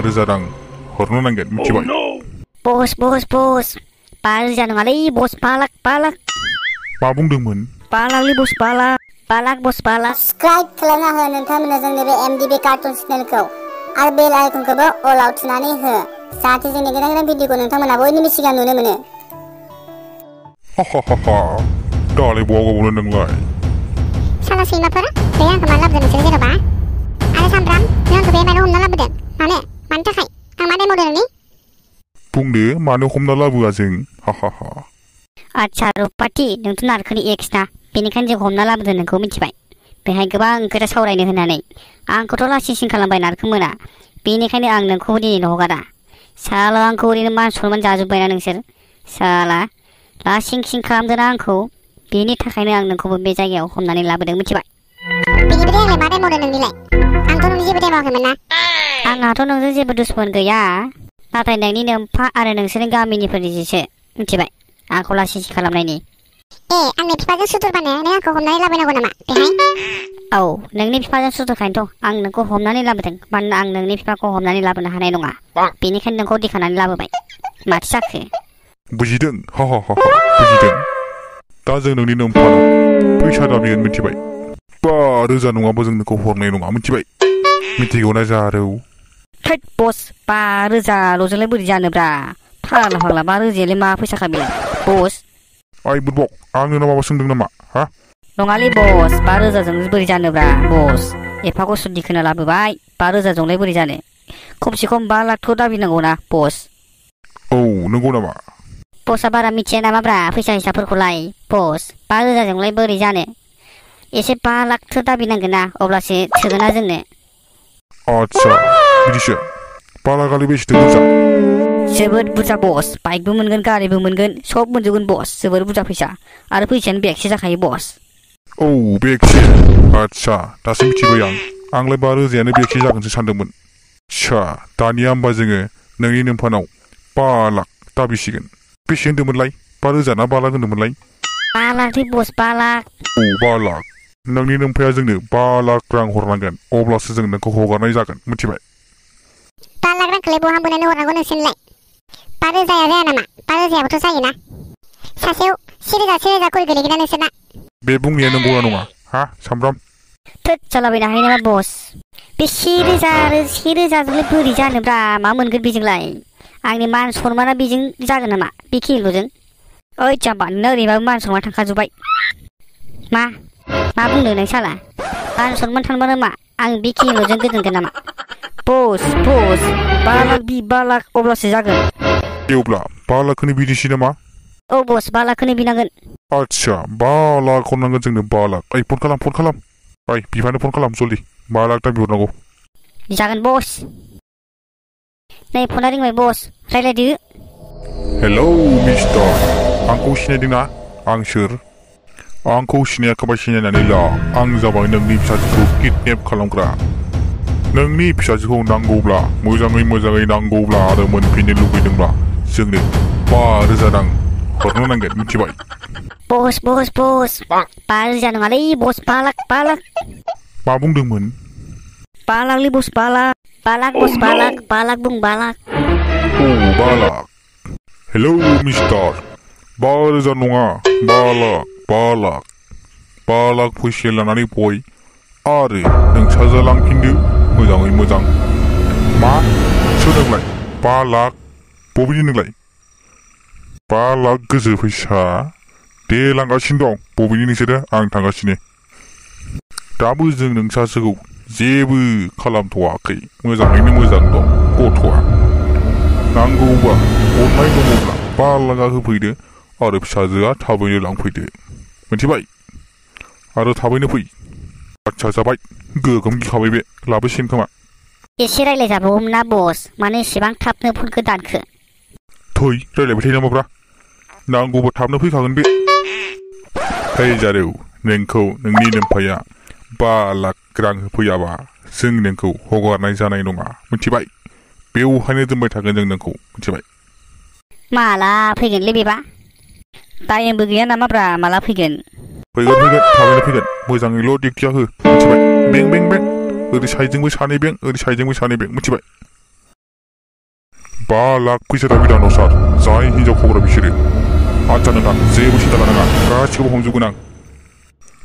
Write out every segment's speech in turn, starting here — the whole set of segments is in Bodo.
रोजा रां हरनो नांगोन मिथिबाय बस 5 रोजा नङालै बस 5 लाख मा बुंदोंमोन 5 लाखलै बस 5 लाख बस 5 लाख सब्सक्राइब खालामना हो नोंथांमोना जोंनि बे एमडिबि कार्टुन चेनेलखौ आरो बेल आइकनखौबो अलाव थुनानै हो जाहाथे जोंनि गोदान भिडिअखौ नोंथांमोना बयनिबो सिगां नुनो मोनो दालाय बहा गावनो नोंलाय साला सैमाफोर बे आंखौ मानो लाबोदों नोंसोर जेन'बा आरो सामब्राम नों आंखौ बे मानो हमना लाबोदों मानि थाखाय आं मा डेम'दों नोंनि बुंदो मानो हमना लाबोआ जों आच्छा रुपाथि नोंथ' नारखोनि एक्स ना बेनिखायनो जों हमना लाबोदों नोंखौ मिथिबाय बेहाय गोबां खोथा सावरायनो होननानै आंखौथ' लासिंसिं खालामबाय नारखोमोना बेनिखायनो आं नोंखौ दिनै हगारा साला आंखौ ओरैनो मान सनमान जाजोब्बायना नोंसोर साला लासिंसिं खालामदोंना आंखौ बेनि थाखायनो आं नोंखौबो बे जायगायाव हमनानै लाबोदों मिथिबाय बेनिफ्राय आंलाय मा डेम'दों नोंनिलाय आंथ' नोंनि जेबो डेम'आखैमोन ना आंहाथ' नोंजों जेबो दुश्मन गैया नाथाय नोंनि नोम्फा आरो नोंसोरनि गामिनिफोरनिसो मिथिबाय आंखौ लासिंसिं खालामनायनि आंनि बिफाजों सुथुरबानो नों आंखौ हमनानै लाबोनांगौ नामा बेहाय औ नोंनि बिफाजों सुथुरखायनोथ' आं नोंखौ हमनानै लाबोदों मानोना आं नोंनि बिफाखौ हमनानै लाबोनो हानाय नङा बेनिखायनो नोंखौ दिखांनानै लाबोबाय माथो जाखो बुजिदों बुजिदों दा जों नोंनि नोम्फानाव फैसा दाबिगोन मिथिबाय 5 रोजा नङाबा जों नोंखौ हरनाय नङा मिथिबाय मिथिगौना जारौ थैद बस 5 रोजाल'जोंलाय बोरै जानोब्रा फाग्ला 5 रोजायालाय मा फैसाखा बेलाय बस आइ बुरबक आंनो माबा सोंदों नामा नङालै बस 5 रोजाजों बोरै जानोब्रा बस एफा खस्थ' दिखोना लाबोबाय 5 रोजाजोंलाय बोरै जानो खमसे खम 5 लाखथ' दाबिनांगौना बस औ नंगौ नामा बसआ बारा मिथिया नामाब्रा फैसा हिसाबफोरखौलाय बस 5 रोजाजोंलाय बोरै जानो एसे 5 लाखथ' दाबिनांगोन ना अब्लासो थोगोना जोंनो आच्छा बिदिसो 5 लाखआलाय बेसेथो बुरजा जोबोद बुरजा बस बाइकबो मोनगोन गारिबो मोनगोन सब मोनजोबगोन बस जोबोद बुरजा फैसा आरो फैसायानो बेगसे जाखायो बस औ बेगसे आच्छा दासो मिथिबाय आंलाय 5 रोजायानो बेगसे जागोनसो सानदोंमोन आच्छा दानिया होमबा जोङो नोंनि नोम्फानाव 5 लाख दाबिसिगोन बेसे होन्दोंमोनलाय 5 रोजा ना 5 लाख होन्दोंमोनलाय 5 लाखलै बस 5 लाख औ 5 लाख नोंनि नोम्फाया जोंनो 5 लाख रां हरनांगोन अब्लासो जों नोंखौ हगारनाय जागोन मिथिबाय 5 लाख रांखौलाय बहा बोनानै हरनांगौ नोंसोरनोलाय 5 रोजाया जाया नामा 5 रोजायाबोथ' जायोना सासेयाव 1 रोजा करि गोलैगोना नोंसोरना बे बुंनाया नंगौना नङा सामब्राम थोद जालाबायनो हायो नामा बस बे 1 रोजा आरो 1 रोजाजोंलाय बोरै जानोब्रा मा मोनगोन बेजोंलाय आंनि मान सनमाना बेजों जागोन नामा बे किल'जों ओइ जाम्बा नोंना ओरैबाबो मान सनमान थांखाजोब्बाय मा बुंदों नों साला मान सनमान थांबानो मा आं बे किल'जों गोजोनगोन नामा बस 5 लाख अब्लासो जागोन अब्ला 5 लाखनि बिदिसि नामा औ बस 5 लाखखौनो बिनांगोन आच्छा 5 लाख हरनांगोन जोंनो 5 लाख ओइ फन खालाम ओइ बिफानो फन खालाम जल्दि 5 लाख दाबि हरनांगौ जागोन बस नै फना रिंबाय बस रायलायदो हेलौ मिस्टार आंखौ सिनायदोंना आं सोर आंखौ सिनायाखैबा सिनायनानै ला आं जाबाय नोंनि फिसाजोखौ किडनेप खालामग्रा नोंनि फिसाजोखौ नांगौब्ला मोजाङै नांगौब्ला आरो मोनफिननो लुबैदोंब्ला जोंनो 5 रोजा रां हरनो नांगोन मिथिबाय बस 5 रोजा नङालै बस 5 लाख मा बुंदोंमोन 5 लाखलै बस 5 लाख बस 5 लाख 5 लाख बुं 5 लाख औ 5 लाख हेलौ मिस्टार 5 रोजा नङा 5 लाख फैसा लानानै फै आरो नोंसाजा लांफिनदो मोजाङै मोजां मा सोर नोंलाय 5 लाख बबेनि नोंलाय 5 लाख गोजो फैसा दे लांगासिनो दं बबेनि नोंसोरो आं थांगासिनो दाबो जों नोंसासोखौ जेबो खालामथ'वाखै मोजाङैनो मोजां दं गथ'आ नांगौबा अननाय दङब्ला 5 लाखआ होफैदो आरो फिसाजोआ थाबैनो लांफैदो मिथिबाय आरो थाबैनो फै आच्छा जाबाय गोगोम गिखाबाय बे लाबोसिगोन खोमा एसे रायलायजाबावोमोन ना बस मानो एसेबां थाबनो फनखौ दानखो थै रायलायबाय थायो नामाब्रा नांगौबा थाबनो फैखागोन बे फै जारौ नोंखौ नोंनि नोम्फाया 5 लाख रां होफैयाबा जों नोंखौ हगारनाय जानाय नङा मिथिबाय बेवहायनो दोनबाय थागोन जों नोंखौ मिथिबाय माला फैगोनलै बेबा टाइमबो गैया नामाब्रा माला फैगोन थाबैनो फैगोन मोजाङैल' दिगथिया हो मिथिबाय बें ओरै साइडजोंबो सानै बें ओरै साइडजोंबो सानै बें मिथिबाय बा लाख फैसा दाबि दानो सार जाय हिनजावखौ हरा बिसोरो आदसा नोंथां जेबो सिन्था लानाङा गासिखौबो हमजोबगोन आं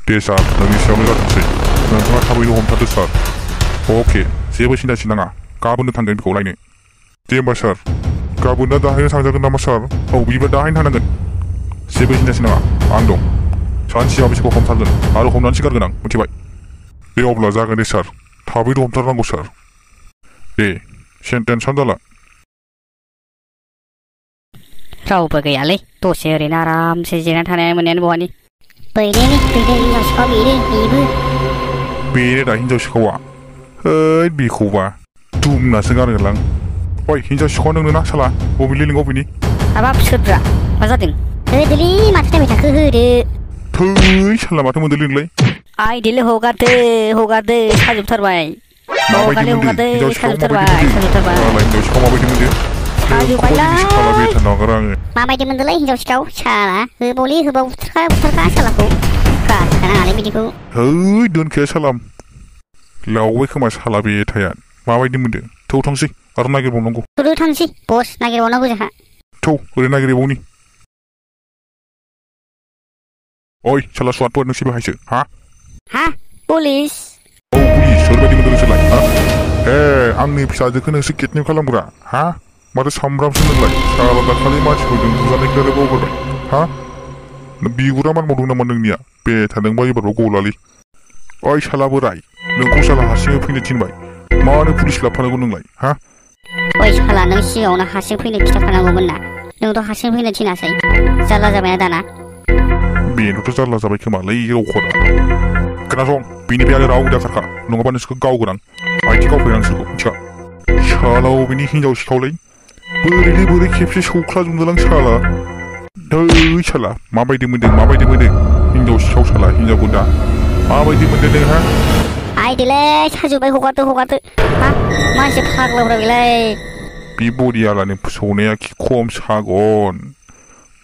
दे सार नोंनि सायावनो जाथोंसै नोंथाङा थाबैनो हमथारदो सार अके जेबो सिन्था सिनाङा गाबोननो थांगोन बेखौ लायनो दे होमबा सार गाबोनना दाहायनो थांजागोन नामा सार औ बिदिबा दाहायनो थांनांगोन जेबो सिन्था सिनाङा आं दं सानसेयाव बिसोरखौ हमथारगोन आरो हमनानैसो गारगोन आं मिथिबाय दे अब्ला जागोन दे सार थाबैनो हमथारनांगौ सार दे सेन्टेन्सआनो जाला रावबो गैयालै दसे ओरैनो आरामसे जिरायना थानाय मोननायानो बहानि बैदेनि हिनजाव सिखाव बेबो बेनो दा हिनजाव सिखावा है बेखौबा दुमनासो गारगोनलां ओइ हिनजाव सिखावा नोंनो ना साला बबेनि लिं बबेनि हाबाब सोरब्रा मा जादों होदोलै माथो नायबाय थाखो होदो थै साला माथो मोनदों नोंलाय आइदिले हगारदो साजोबथारबाय माबायदि मोनदों हिनजाव सिखाव माबायदि मोनदों माबायदि मोनदोंलै हिनजाव सिखाव साला होबावलै होबाव बुथारखा सालाखौ गारखानाङालै बिदिखौ है दोनखाया सालाम लावबाय खोमा साला बे थाया माबायदि मोनदों थौ थांसै आरो नागिरबावनांगौ थौ थांसै बस नागिरबावनांगौ जोंहा थौ ओरै नागिरबावनि ओइ साला स्वादफोर नोंसोरबो हायसो हा पुलिस औ पुलिस सोरबायदि मोनदों नोंसोरलाय हा ए आंनि फिसाजोखौ नोंसोर किडनेप खालामग्रा हा माथो सामब्रामसो नोंलाय साला दाखालि मानसिफोरजों बुजानायखौलाय बावगारबाय हा बिगुरा मानबावदों नामा नोंनिया बे थादोंबा एबाराव गलालै ओइ साला बोराय नोंखौ साला हारसिङै फैनो थिनबाय मानो पुलिस लाबोफानांगौ नोंलाय हा ओइ साला नों सिगाङावनो हारसिं फैनो खिथाखानांगौमोन ना नोंथ' हारसिं फैनो थिनासै जारला जाबायना दाना बेनोथ' जारला जाबाय खोमालै रावखरा खोनासं बेनिफ्राय आरो राव दाखारखा नङाबा नोंसोरखौ गावगोन आं आथिं गावफैनां नोंसोरखौ मिथिया साला अबेनि हिनजाव सिखावलै बोरै खेबसे सौख्लाजोबदोलां साला दै साला माबायदि मोनदों हिनजाव सिखाव साला हिनजाव गुन्दा माबायदि मोनदों नोंहा आइदिले साजोब्बाय हगारदो हा मानसि फाग्लाफ्रा बेलाय बे बरियालानि सौनाया खि खम सागन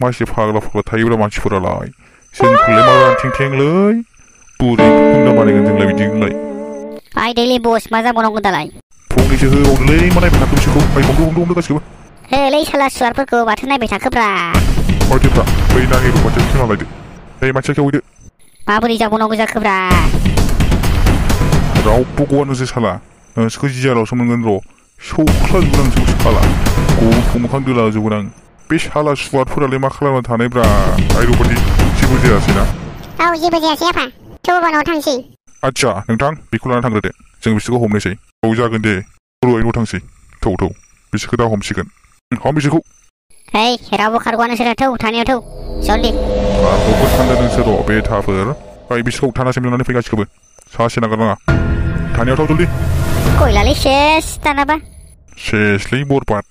मानसि फाग्ला थायोब्रा मानसिफोरालाय जोंखौलाय मा रानथेंथेंलै बोरै गुन्दा बानायगोन जोंलाय बिदिलाय आइदिले बस मा जाबावनांगौ दालाय फंनैसो होबावदोलै मा नायबाय थाखो बिसोरखौ हमदो गासिबो होलै साला सुवारफोरखौ माथो नायबाय थाखोब्रा माथोफ्रा बै नानि रुपाथियाव थिना लायदो बै मानसिया खेवहैदो माबोरै जाबावनांगौ जाखोब्रा रावबो गवा नोंसोर साला नोंसोरखौ जियालावसो मोनगोन र' सौख्लाजोबगोन आं नोंसोरखौ साला गन्थं मोखां दोलाजोबगोन आं बे साला सुवारफोरालाय मा खालामना थानायब्रा आइ रुपाथि जेबो जायासै ना औ जेबो जायासै आफा थेवबो न'आव थांसै आदसा नोंथां बेखौ लाना थांग्रोदो जों बिसोरखौ हमनोसै औ जागोन दे बर'यै न' थांसै थौ बिसोरखौ दा हमसिगोन हम बिसोरखौ hey रावबो खारग'आ नोंसोरो थौ थानायाव थौ जल्दि खारग'फोर सानदों नोंसोर बे थाफोर ओइ बिसोरखौ थानासिम लानानै फै गासिखौबो सासे नागारनाङा थानायाव थाव जल्दि गयलालै सेस दानाबा सेसलै बरबाद